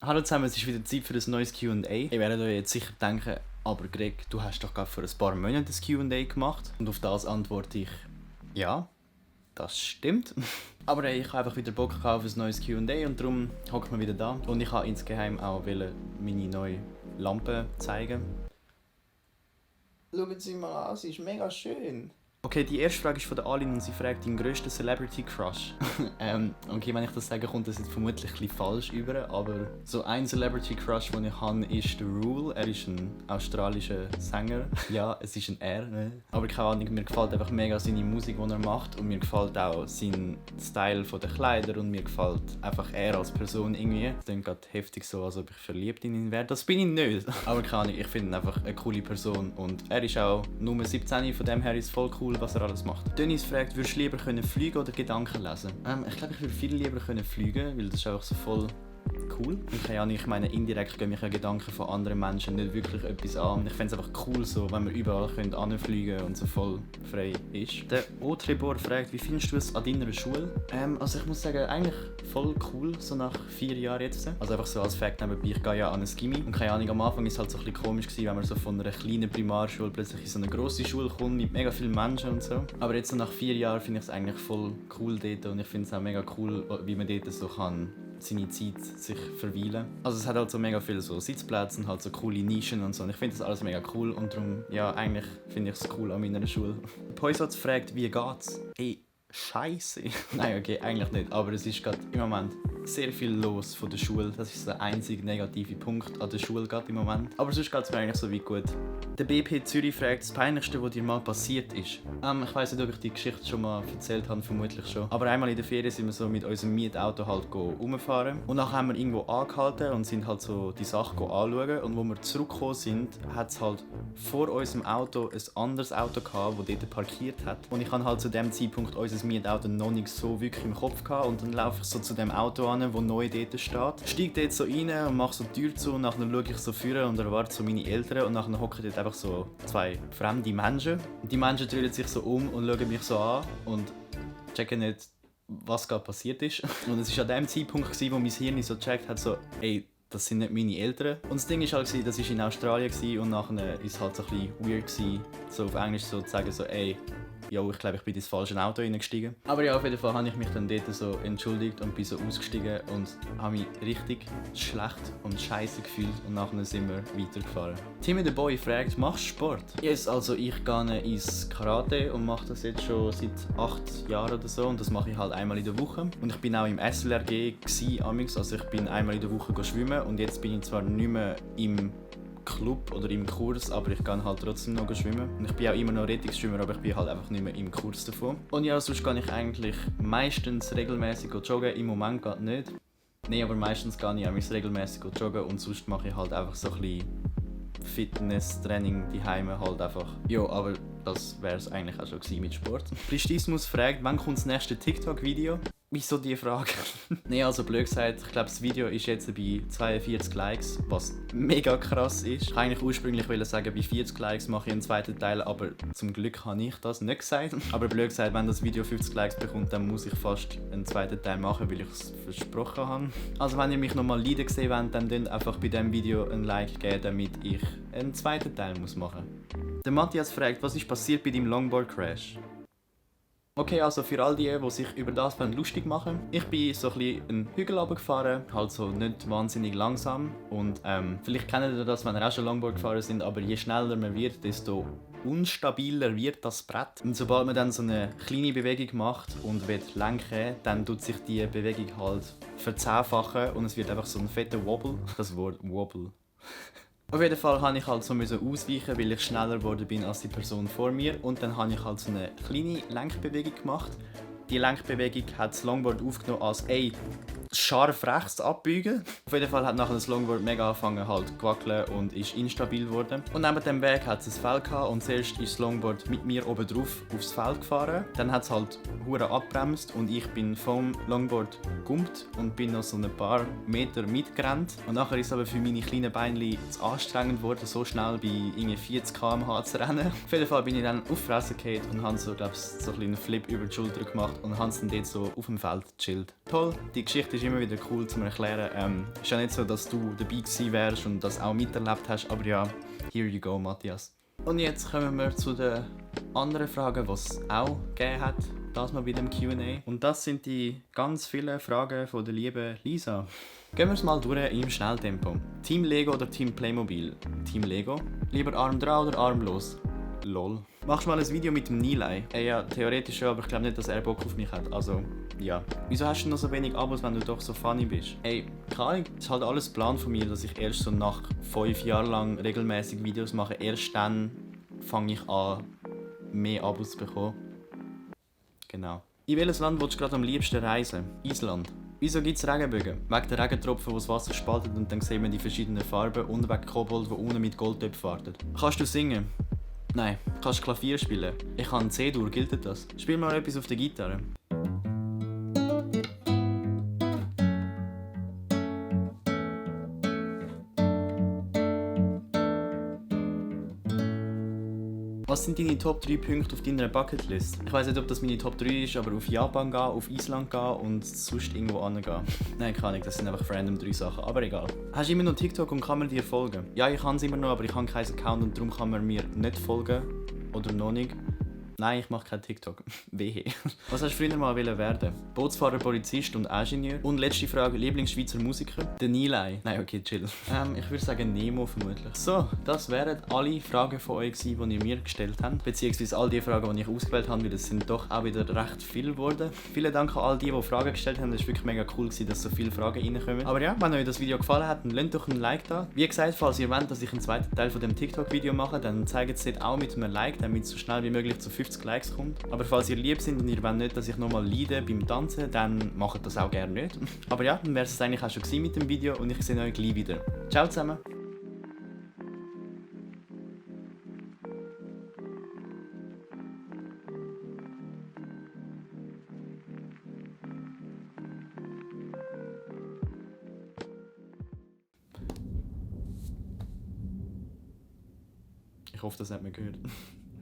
Hallo zusammen, es ist wieder Zeit für ein neues Q&A. Ihr werdet euch jetzt sicher denken, aber Greg, du hast doch gerade vor ein paar Monaten das Q&A gemacht. Und auf das antworte ich, ja, das stimmt. Aber ich habe einfach wieder Bock auf ein neues Q&A und darum hockt man wieder da. Und ich wollte insgeheim auch meine neue Lampe zeigen. Schauen Sie mal an, sie ist mega schön. Okay, die erste Frage ist von der Alin und sie fragt deinen grössten Celebrity Crush. Okay, wenn ich das sage, kommt das jetzt vermutlich ein bisschen falsch über, aber so ein Celebrity Crush, den ich habe, ist The Rule. Er ist ein australischer Sänger. Ja, es ist ein R, ne? Aber keine Ahnung, mir gefällt einfach mega seine Musik, die er macht und mir gefällt auch sein Style der Kleider und mir gefällt einfach er als Person irgendwie. Das klingt gerade heftig so, als ob ich verliebt in ihn wäre. Das bin ich nicht. Aber keine Ahnung, ich finde ihn einfach eine coole Person und er ist auch nur 17, von dem her ist es voll cool, was er alles macht. Dennis fragt, würdest du lieber können fliegen oder Gedanken lesen? Ich glaube, ich würde viel lieber können fliegen, weil das ist einfach so voll cool. Und keine Ahnung, ich meine, indirekt gehen mich ja Gedanken von anderen Menschen nicht wirklich etwas an. Und ich finde es einfach cool, so, wenn wir überall hinfliegen können und so voll frei ist. Der Otrebor fragt, wie findest du es an deiner Schule? Also ich muss sagen, eigentlich voll cool, so nach 4 Jahren jetzt. Also einfach so als Fact nebenbei, ich gehe ja an ein Gimmi. Und keine Ahnung, am Anfang war es halt so ein bisschen komisch gewesen, wenn man so von einer kleinen Primarschule plötzlich in so eine grosse Schule kommt mit mega vielen Menschen und so. Aber jetzt so nach 4 Jahren finde ich es eigentlich voll cool dort und ich finde es auch mega cool, wie man dort so kann seine Zeit sich verweilen. Also es hat halt so mega viele so Sitzplätze und halt so coole Nischen und so. Und ich finde das alles mega cool und darum, ja, eigentlich finde ich es cool an meiner Schule. Poisatz fragt, wie geht's? Ey, scheiße. Nein, okay, eigentlich nicht. Aber es ist gerade im Moment sehr viel los von der Schule. Das ist der einzige negative Punkt an der Schule gerade im Moment. Aber sonst geht es mir eigentlich so weit gut. Der BP Zürich fragt, das Peinlichste, was dir mal passiert ist. Ich weiss nicht, ob ich die Geschichte schon mal erzählt habe, vermutlich schon. Aber einmal in der Ferien sind wir so mit unserem Mietauto halt rumfahren. Und dann haben wir irgendwo angehalten und sind halt so die Sachen anschauen. Und wo wir zurückgekommen sind, hat es halt vor unserem Auto ein anderes Auto gehabt, das dort parkiert hat. Und ich hatte halt zu dem Zeitpunkt unser Mietauto noch nicht so wirklich im Kopf gehabt. Und dann laufe ich so zu dem Auto an, das neu dort steht. Steige dort so rein und mache so die Tür zu. Und dann schaue ich so vor und erwarte so meine Eltern. Und dann hocken dort einfach so 2 fremde Menschen. Und die Menschen drehen sich so um und schauen mich so an und checken nicht, was gerade passiert ist. Und es war an dem Zeitpunkt, wo mein Hirn so gecheckt hat, so, ey, das sind nicht meine Eltern. Und das Ding war halt, das war in Australien und nachher war es halt so ein bisschen weird, so auf Englisch so zu sagen, so, ey, jo, ich glaube, ich bin ins falsche Auto reingestiegen. Aber ja, auf jeden Fall habe ich mich dann dort so entschuldigt und bin so ausgestiegen und habe mich richtig schlecht und scheiße gefühlt und nachher sind wir weitergefahren. Timmy the Boy fragt, machst du Sport? Yes, also ich gehe ins Karate und mache das jetzt schon seit 8 Jahren oder so und das mache ich halt einmal in der Woche. Und ich bin auch im SLRG also ich bin einmal in der Woche schwimmen und jetzt bin ich zwar nicht mehr im Club oder im Kurs, aber ich kann halt trotzdem noch schwimmen. Und ich bin auch immer noch Rettungsschwimmer, aber ich bin halt einfach nicht mehr im Kurs davon. Und ja, sonst gehe ich eigentlich meistens regelmäßig joggen, im Moment gerade nicht. Nein, aber meistens gehe ich auch regelmäßig joggen und sonst mache ich halt einfach so ein bisschen Fitness-Training daheim halt einfach. Ja, aber das wäre es eigentlich auch schon gewesen mit Sport. Pristismus fragt, wann kommt das nächste TikTok-Video? Wieso die Frage? Nein, also blöd gesagt, ich glaube das Video ist jetzt bei 42 Likes, was mega krass ist. Ich wollte eigentlich ursprünglich sagen, bei 40 Likes mache ich einen zweiten Teil, aber zum Glück habe ich das nicht gesagt. Aber blöd gesagt, wenn das Video 50 Likes bekommt, dann muss ich fast einen zweiten Teil machen, weil ich es versprochen habe. Also wenn ihr mich nochmal leiden sehen wollt, dann könnt einfach bei diesem Video ein Like geben, damit ich einen zweiten Teil machen muss. Der Matthias fragt, was ist passiert bei deinem Longboard-Crash? Okay, also für all die sich über das lustig machen. Ich bin so ein bisschen einen Hügel runtergefahren, halt so nicht wahnsinnig langsam. Und vielleicht kennt ihr das, wenn ihr auch schon Longboard gefahren sind, aber je schneller man wird, desto unstabiler wird das Brett. Und sobald man dann so eine kleine Bewegung macht und lenken, dann tut sich die Bewegung halt verzehnfachen und es wird einfach so ein fetter Wobble. Das Wort Wobble. Auf jeden Fall musste ich halt so ausweichen, weil ich schneller geworden bin als die Person vor mir. Und dann habe ich halt so eine kleine Lenkbewegung gemacht. Die Lenkbewegung hat das Longboard aufgenommen als «Ey, scharf rechts abbiegen». Auf jeden Fall hat nachher das Longboard mega angefangen halt zu wackeln und ist instabil geworden. Und neben dem Weg hat es ein Feld gehabt und zuerst ist das Longboard mit mir oben drauf aufs Feld gefahren. Dann hat es halt hure abbremst und ich bin vom Longboard gumpt und bin noch so ein paar Meter mitgerannt. Und nachher ist es aber für meine kleinen Beine zu anstrengend geworden, so schnell bei irgendwie 40 km/h zu rennen. Auf jeden Fall bin ich dann auf die Fresse gefallen und habe so, so einen Flip über die Schulter gemacht und haben dann dort so auf dem Feld gechillt. Toll, die Geschichte ist immer wieder cool zu erklären. Ist ja nicht so, dass du dabei gewesen wärst und das auch miterlebt hast, aber ja, here you go, Matthias. Und jetzt kommen wir zu den anderen Fragen, die es auch gegeben hat, das mal bei dem Q&A. Und das sind die ganz vielen Fragen von der lieben Lisa. Gehen wir es mal durch im Schnelltempo. Team Lego oder Team Playmobil? Team Lego. Lieber Arm dran oder armlos? Lol. Machst du mal ein Video mit dem Nilay? Ja, theoretisch ja, aber ich glaube nicht, dass er Bock auf mich hat. Also, ja. Wieso hast du noch so wenig Abos, wenn du doch so funny bist? Ey, keine Ahnung. Es ist halt alles Plan von mir, dass ich erst so nach 5 Jahren lang regelmäßig Videos mache. Erst dann fange ich an, mehr Abos zu bekommen. Genau. In welches Land willst du gerade am liebsten reisen? Island. Wieso gibt es Regenbögen? Wegen der Regentropfen, die das Wasser spaltet und dann sehen wir die verschiedenen Farben und wegen Kobold, der unten mit Goldtöpfen wartet. Kannst du singen? Nein. Kannst du Klavier spielen? Ich kann C-Dur, gilt das? Spiel mal etwas auf der Gitarre. Was sind deine Top 3 Punkte auf deiner Bucketlist? Ich weiß nicht, ob das meine Top 3 ist, aber auf Japan gehen, auf Island gehen und sonst irgendwo hingehen. Nein, keine Ahnung, das sind einfach random 3 Sachen, aber egal. Hast du immer noch TikTok und kann man dir folgen? Ja, ich habe es immer noch, aber ich habe keinen Account und darum kann man mir nicht folgen. Oder noch nicht. Nein, ich mache kein TikTok. Wehe. Was hast du früher mal werden? Bootsfahrer, Polizist und Ingenieur? Und letzte Frage, Lieblingsschweizer Musiker? Der Nilay. Nein, okay, chill. Ich würde sagen Nemo vermutlich. So, das wären alle Fragen von euch gewesen, die ihr mir gestellt habt. Beziehungsweise all die Fragen, die ich ausgewählt habe, weil es sind doch auch wieder recht viel geworden. Vielen Dank an all die Fragen gestellt haben. Es war wirklich mega cool, dass so viele Fragen reinkommen. Aber ja, wenn euch das Video gefallen hat, dann lasst doch ein Like da. Wie gesagt, falls ihr wollt, dass ich einen zweiten Teil von dem TikTok-Video mache, dann zeigt es dort auch mit einem Like, damit es so schnell wie möglich zu 50 Likes kommt. Aber falls ihr lieb seid und ihr wollt nicht, dass ich nochmal leide beim Tanzen, dann macht das auch gerne nicht. Aber ja, dann wäre es eigentlich auch schon gewesen mit dem Video und ich sehe euch gleich wieder. Ciao zusammen! Ich hoffe, das hat man gehört.